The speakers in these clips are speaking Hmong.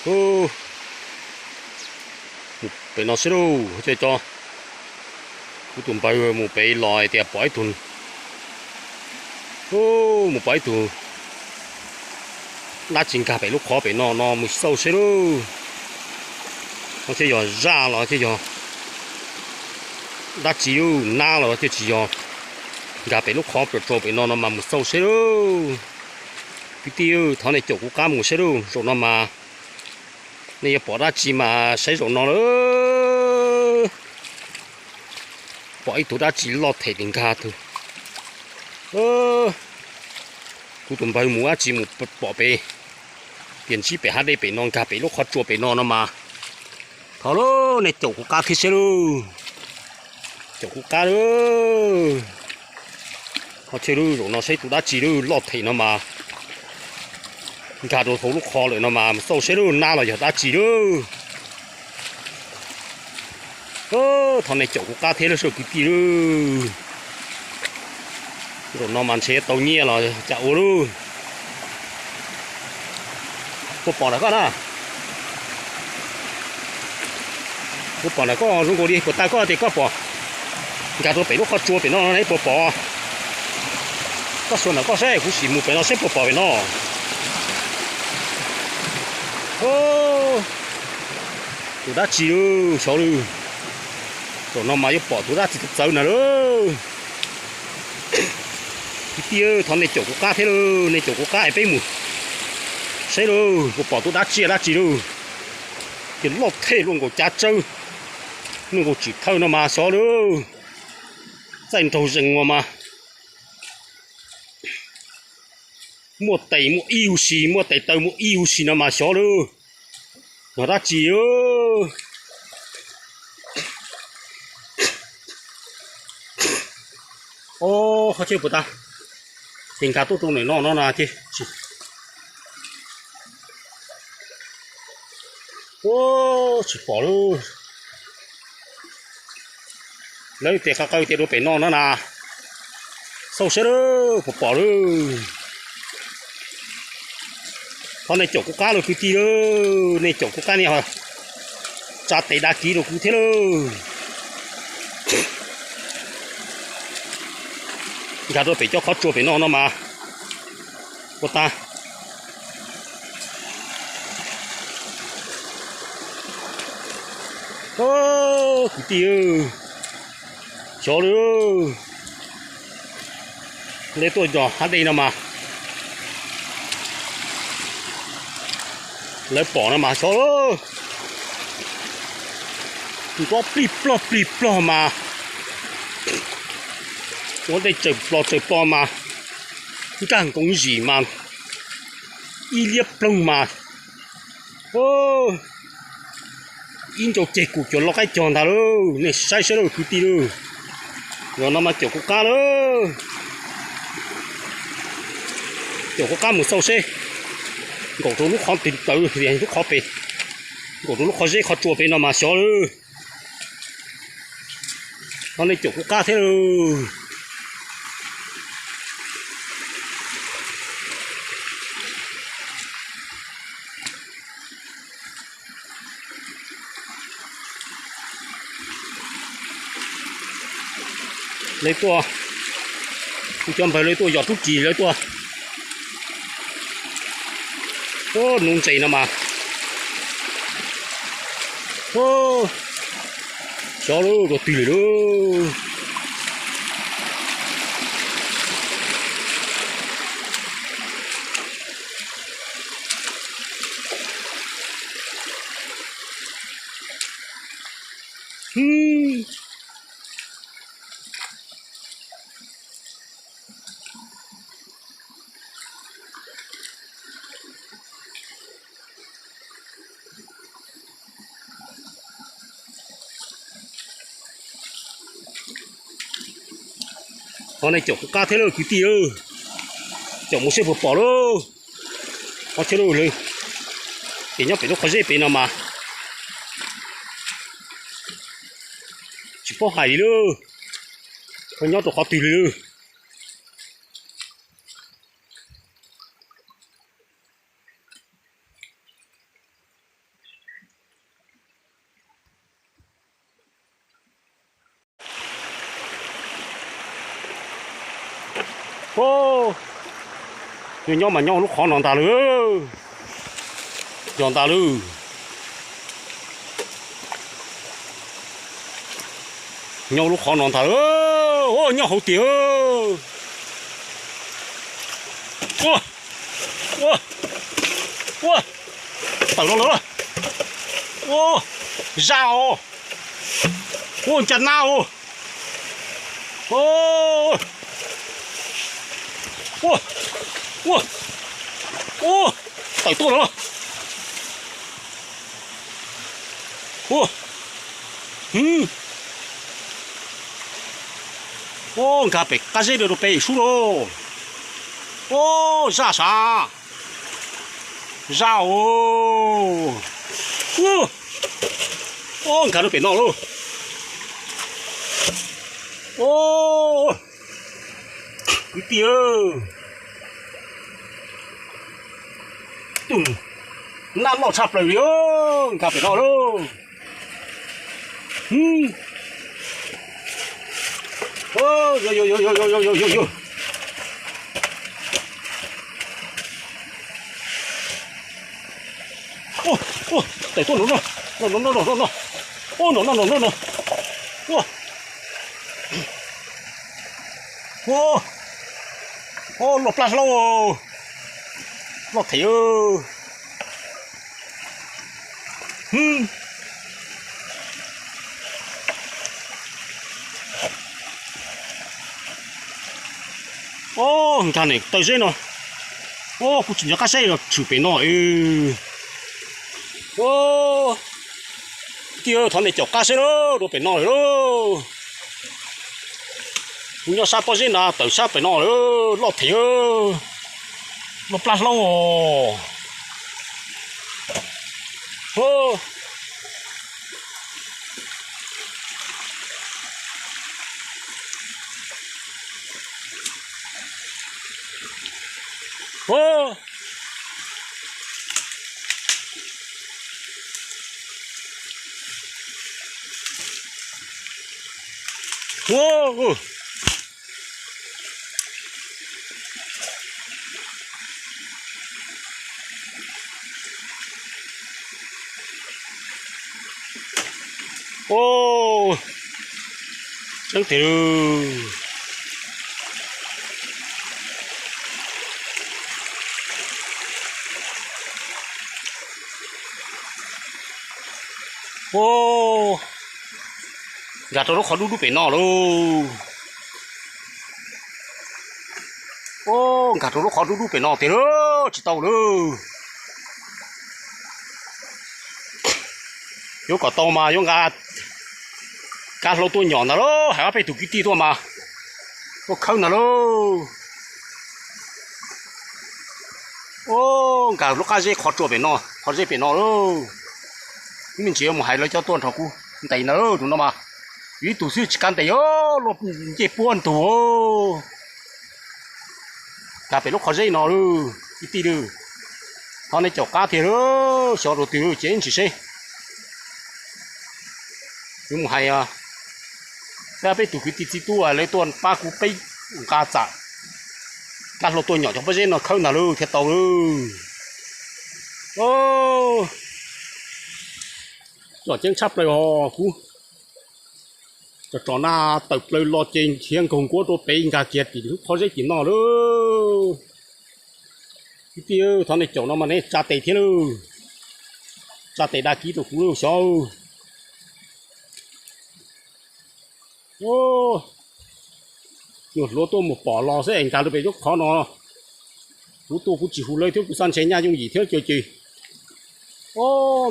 Mus pem no seb lauj, cov, kuv tus npawg mus pem los tias pom ib tug, mus pom ib tug dab tsi nkag pem lub qhov pem no no, mus xauj seb lauj. No thiaj yog zaj los thiaj yog dab tsi, nab los thiaj tsis yog, nkag pem lub qhov pem rau pem no no mas mus xauj seb lauj. Kwv tij, thov nej caum kuv qab mus seb lauj, zaum no mas nej yuav pom dab tsi mas saib zaum no lawm. Pom ib tug dab tsi loj them li nkag tug. Kuv tus npawg mus dab tsi mus pom pem, tias ntsib pem hav dej pem no nkag pem lub qhov tsua pem no no mas, thov lauj, nej caum kuv qab thiab seb lauj. Caum kuv qab lauj. Ho chaw lauj, zaum no saib tus dab tsi lauj, loj them no mas nkag rau hauv lub qhov lawm no mas mus xauj seb lauj, nab los yog dab tsi lauj. Thov nej caum kuv qab thiab lauj kwv tij lauj. Zaum no mas ntshe tau nyiaj los cas ua lauj. Puas pom ntawm koj na? Puas pom ntawm koj zoo nkaus li puas tau koj tias koj pom nkag rau pem lub qhov tsua pem no ne, puas pom? Koj xuas ntawm koj seb, kuv sim mus pem no seb puas pom pem no. Tus dab tsi lauj, xyov lauj. Zaum no mas yuav pom tus dab tsi txawv txawv na lauj. Kwv tij, thov nej caum kuv qab thiab lauj, nej caum kuv qab es peb mus saib lauj, puas pom tus dab tsi dab tsi lauj. Ces loj them luaj nkaus cav tsawb, luaj nkaus tsim thawj no mas xyov lauj. Txaij nraug zees ua mas muaj tes muaj ib huv si, muaj tes taw muaj ib huv si no mas xyov lauj. Yog dab tsi? Ob, qhov chaw puas tau, ces nkag tuaj rau ntawm no no na ces tsis, tsis pom lauj. Lawv tias qhov qawj tias rau pem no no na, xauj seb lauj, puas pom lauj. Thov nej caum kuv qab lauj kwv tij lauj, nej caum kuv qab nej ho tsa tes da kiv rau kuv thiab lauj. Nkag rau pem cov qhov tsua pem no no mas ua tag. Kwv tij, xyov lauj, lawv tuaj yos hav dej no mas lawv pom no mas xyov lauj. Nrob plig plog plig plog mas, ua ntej tsaws plos tsaws plo mas, nkag nkoov zim mas, ib liab ploog mas, ib ncau ceg kuv cuag loj qaib cog ntag lauj. Nej saib seb lauj kwv tij lauj. Yog no mas caum kuv qab lauj, caum kuv qab mus xauj seb nkaum rau lub qhov twg tawv, lub qhov pem, nkaum rau lub qhov zeb qhov tsua pem no mas xyov lauj. Thov nej caum kuv qab thiab lauj. Lawv tuaj, kuv cov npawg lawv tuaj yos rub ris lawv tuaj. Nuv ntses no mas, xyov lauj, dua twg lawm lauj. Thov nej caum kuv qab thiab lauj kwv tij, caum mus seb puas pom lauj. Qhov chaw lauj, ces nyob pem lub qhov zeb pem no mas tsis paub hais li lauj, nyob rau qhov twg li lauj. Nyob nyob mas nyob lub qhov no ntag lawm. Yog ntag lawm. Nyob lub qhov no ntag lawm. Nyob hauv tiag. Ua, ua, ua, tawm los lawm. Ua, zaj os. Ua, ncas nab os. Ua, ua, ua, tawm tuaj lawm. Ua, ua, nkag pem qab zeb rau pem sub lauj. Ua, zaj sav. Zaj os. Ua, nkag rau pem no lauj. Ua, kwv tij, tus nab loj tshaj plaws li, nkag pem no lauj. Tawm tuaj no no, no no no no no, no no no no no, ua, ua, loj plab hlaub, loj them. Nkag nim taw zeb no. Kuv tsis nco qab saib los tshwm pem no. Kwv tij, thov nej caum qab saib lauj, rau pem no lawm lauj. Kuv nyob sab pob zeb na, tawm sab pem no lawm, loj them, loj plab hlaub os. Tseeb tiag. Nkag rau lub qhov dub dub pem no lauj. Nkag rau lub qhov dub dub pem no tiag lauj, tsis tau lauj. Yuav kom tau mas yuav nqa kab hlau tuaj nyom ntag lauj, hais ob peb tug kwv tij tuaj mas tuaj khawb ntag lauj. Nkag lub qab zeb qhov tsua pem no, qhov zeb pem no lauj. Ib me ntsis yuav mus hais lawv cov tuaj nrog kuv ntes ntag lauj, tus no mas. Yus ib tug xwb tsis kav ntes, luaj ncej puab ntug. Nkag pem lub qhov zeb no lauj, kwv tij lauj. Thov nej caum qab thiab lauj, xyov rau twg ces ib ntsis seb. Yuav mus hais peb, peb tug kwv tij txiv tub lawv tuaj pab kuv peb nqa txam kab hlau tuaj nyom cov pob zeb no khawb ntag lauj thiaj tau lauj. Tsom ceeb tshaj plaws os kuv. Tsom tsom na, tawm plaws los ces nrhiav nkaug nkuav rau pem nkag kiag tim lub qhov zeb tim no lauj. Kwv tij, thov nej caum no mas nej tsa tes thiab lauj. Tsa tes dag kiv rau kuv lauj xyov. Nyuag hluav tuaj mus pom los xwb es nkag rau pem lub qhov no. Kuv tuaj kuv tsis hu lawv thiab, kuv xav ntshe nyaj yooj yim thiab ces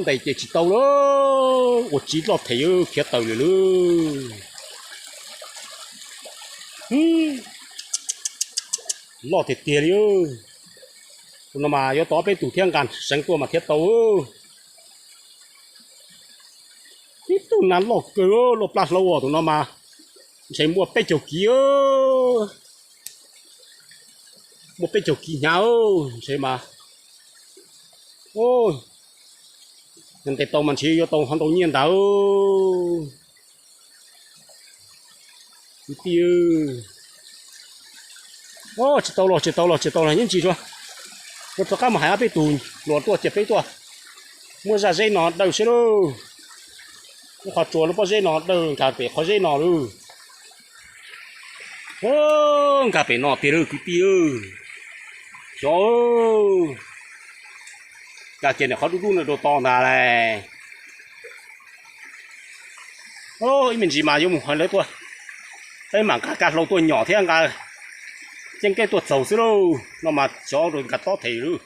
ntes ces tsis tau lawm, ua tsiv loj them khiav tawm lawm lauj. Loj tiag tiag li. Tus no mas yuav tau peb tug thiab nqa seev tuaj mas thiaj tau. Ib tug nas loj kawg, loj plab hlaub os, tus no mas ntshe muaj peb caug kiv, muaj peb caug kiv hnyav ntshe mas. Yog ntes tau mas ntshe yuav tau ho ntau nyiaj ntawd. Kwv tij, Tsis tau los, tsis tau los, tsis tau los, yeej tsis tau. Kuv rov qab mus hais ob peb tus hluas tuaj cia peb tuaj muab zaj zeb no dawj seb lauj. Lub qhov tsua lub pob zeb no dawj nkag pem qhov zeb no lauj. Nkag pem no tiag lauj kwv tij. Xyov, nkag kiag ntawm qhov dub dub no rau to ntag lauj. Ib me ntsis mas yuav mus hais lawv tuaj, peb mam nqa kaj hlau tuaj nyom thiab nqa ceeb keb tuaj txaug xwb lauj. No mas xyov nkag tob them lauj.